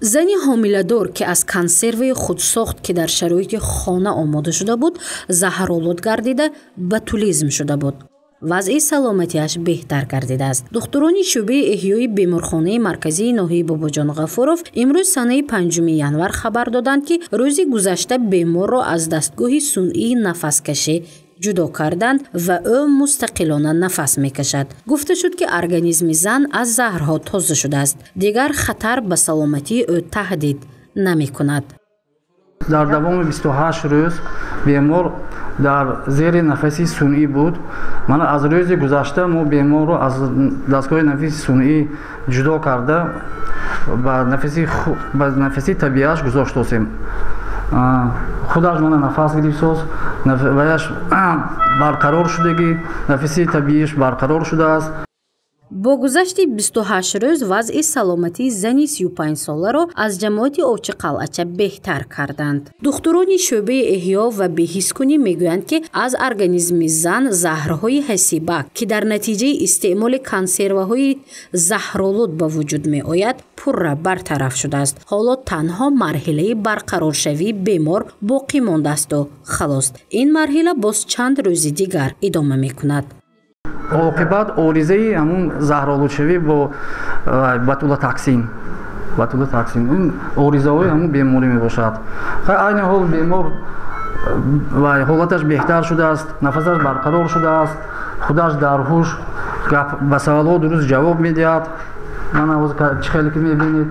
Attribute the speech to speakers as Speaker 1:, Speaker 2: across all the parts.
Speaker 1: Зани ҳомиладор, ки аз консерваи худсохт, ки дар шароити хона омода шуда буд, заҳролуд гардида, ботулизм шуда буд. Вазъи саломатиаш беҳтар гардидааст. Духтурони шӯъбаи эҳёи беморхонаи марказии ноҳияи Бобоҷон Ғафуров имрӯз санаи 5 январ хабар доданд, ки рӯзи гузашта беморро аз дастгоҳи сунъии нафаскашӣ ҷудо карданд ва ӯ мустақилона нафас мекашад. Гуфта шуд, ки организми зан аз заҳрҳо тоза шудааст. Дигар хатар ба саломатии ӯ таҳдид намекунад.
Speaker 2: Дар давоми 28 рӯз бемор дар зери нафаси сунъӣ буд. Мана аз рӯзи гузашта мо беморро аз дастгоҳи нафаси сунъӣ ҷудо карда ба нафаси табиаш гузоштосем. Худаш мана нафас гирифтост, ваяш барқарор шудагӣ, нафаси табииш барқарор шудааст.
Speaker 1: Бо гузашти 28 рӯз вазъи саломатии зани 35-соларо аз ҷамоати Овчиқалъача беҳтар карданд. Духтурони шӯъбаи эҳё ва беҳискунӣ мегӯянд, ки аз организми зан заҳрҳои ҳасибак, ки дар натиҷаи истеъмоли консерваҳои заҳролуд ба вуҷуд меояд, пурра бартараф шудааст. Ҳоло танҳо марҳилаи барқароршавии бемор боқӣ мондаасту халос. Ин марҳила боз чанд рӯзи дигар идома мекунад.
Speaker 2: Оқибат оризаи ҳамун заҳролудшавӣ бо ботулотоксин, ботулотоксин ин оризаҳои ҳамун беморӣ мебошад. Айни ҳол бемор ва ҳолаташ беҳтар шудааст, нафасаш барқарор шудааст, худаш дар ҳуш, ба саволҳо дуруст ҷавоб медиҳад. Мана ҳозир чӣ хеле ки мебинед,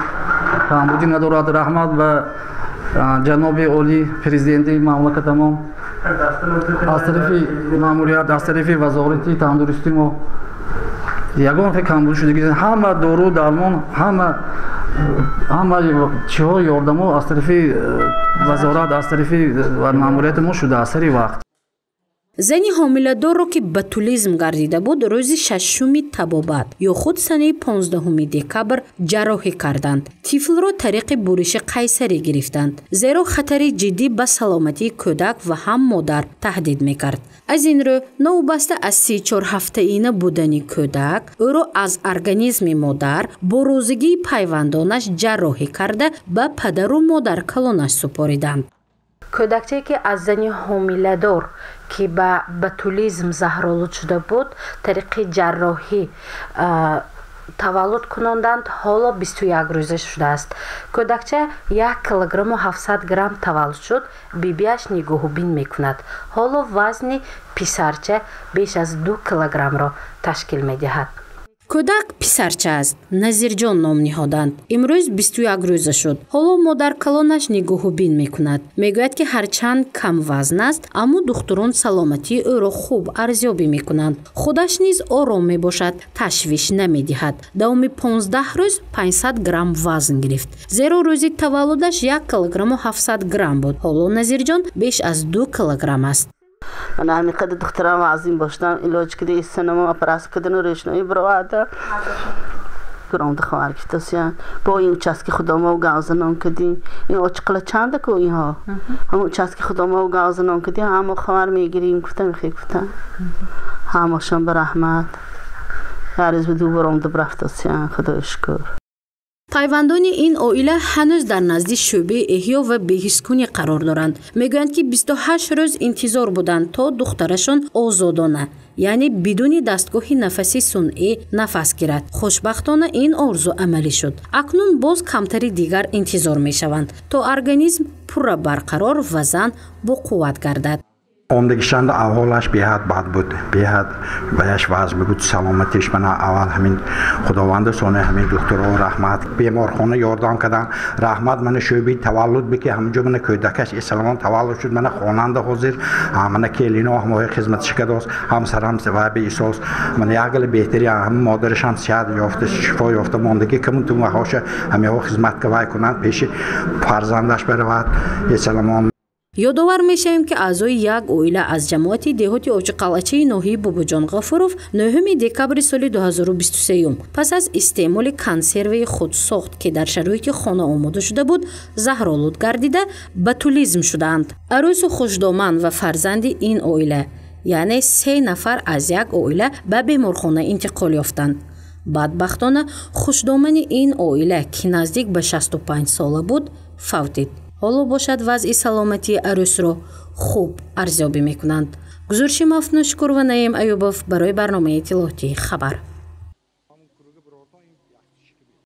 Speaker 2: камбудӣ надорад. Раҳмат ба ҷаноби олӣ президенти мамлакатамон, аз тарафи маъмурият, аз тарафи вазорати тандурустӣ мо ягон хел камбудӣ шудагӣ, ҳама дору дармон, ҳама чиҳо ёрдамо аз тарафи вазорат, аз тарафи маъмурияти мо шудааст сари вақт.
Speaker 1: Зани ҳомиладорро, ки ботулизм гардида буд, рӯзи 6-уми табобат ё худ санаи 15 декабр ҷарроҳӣ карданд. Тифлро тариқи буриши қайсарӣ гирифтанд, зеро хатари ҷиддӣ ба саломатии кӯдак ва ҳам модар таҳдид мекард. Аз ин рӯ, новобаста аз 34 ҳафтаина будани кӯдак, ӯро аз организми модар бо розигии пайвандонаш ҷарроҳӣ карда ба падару модар калонаш супориданд. Кӯдакчае, ки аз зани ҳомиладор, ки ба ботулизм заҳролуд шуда буд, тариқи ҷарроҳӣ таваллуд кунонданд, ҳоло 21 рӯза шудааст. Кӯдакча 1 килограмму 700 грамм таваллуд шуд, бибиаш нигоҳубин мекунад. Ҳоло вазни писарча беш аз 2 килограммро ташкил медиҳад. Кӯдак писарча аст, Назирҷон ном ниҳоданд. Имрӯз 21 рӯза шуд. Ҳоло модаркалонаш нигоҳубин мекунад. Мегӯяд, ки ҳарчанд камвазн аст, аммо духтурон саломатии ӯро хуб арзёбӣ мекунанд. Худаш низ ором мебошад, ташвиш намедиҳад. Давоми 15 рӯз 500 грамм вазн гирифт, зеро рӯзи таваллудаш 1 килограмму 700 грамм буд. Ҳоло Назирҷон беш аз 2 килограмм аст.
Speaker 3: Ман ҳамин қадар духтарам азим боштам, илоҷ кида истанаму оператсия кидану рӯшноӣ бароварда. Гуромда ховар гифтасиян. Бо ин участки худомо гавзанон кидим. Ин очиқила чанда ку инҳо? Ҳамон участки худомо гавзанон кидим, ҳамо ховар мегирим, гуфтам, хе гуфтам. Ҳамошон ба раҳмат. Ҳар рӯз ду баромда рафтасиян, худои шукр.
Speaker 1: Пайвандони ин оила ҳанӯз дар назди шӯъбаи эҳё ва беҳискунӣ қарор доранд. Мегӯянд, ки 28 рӯз интизор буданд, то духтарашон озодона, яъне бидуни дастгоҳи нафаси сунъӣ нафас гирад. Хушбахтона ин орзу амалӣ шуд. Акнун боз камтари дигар интизор мешаванд, то организм пурра барқарор ва зан боқувват гардад.
Speaker 4: Омдагишанда аҳволаш беҳад бад буд, беҳад ваяш вазм буд, саломатиш. Мана аввал ҳамин худованду, сони ҳамин духтуро раҳмат, беморхона ёрдам кардан, раҳмат. Мана шӯъбаи таваллуд би, ки ҳаминҷо мана кӯдакаш эсаломон таваллуд шуд. Мана хонанда ҳозир, мана келино ҳамоҳои хизматиш кардост, ҳамсарам ва беисос. Мана як гала беҳтари ҳам модарашам сиҳат ёфта, шифо ёфта мондагӣ камун тумаҳоша ҳамеҳо хизмат кавай кунанд, пеши фарзандаш баравад эсаломон.
Speaker 1: Ёдовар мешавем, ки аъзои як оила аз ҷамоати деҳоти Овчиқалъачаи ноҳияи Бобоҷон Ғафуров 9 декабри соли 2023 пас аз истеъмоли консерваи худсохт, ки дар шароити хона омода шуда буд, заҳролуд гардида, ботулизм шудаанд. Арӯсу хушдоман ва фарзанди ин оила, яъне се нафар аз як оила, ба беморхона интиқол ёфтанд. Бадбахтона, хушдомани ин оила, ки наздик ба 65 сола буд, фавтид. Ҳоло бошад, вазъи саломатии арӯсро хуб арзёбӣ мекунанд. Гузориши Мафнушкур ва Наим Аюбов барои барномаи иттилоотии «Хабар».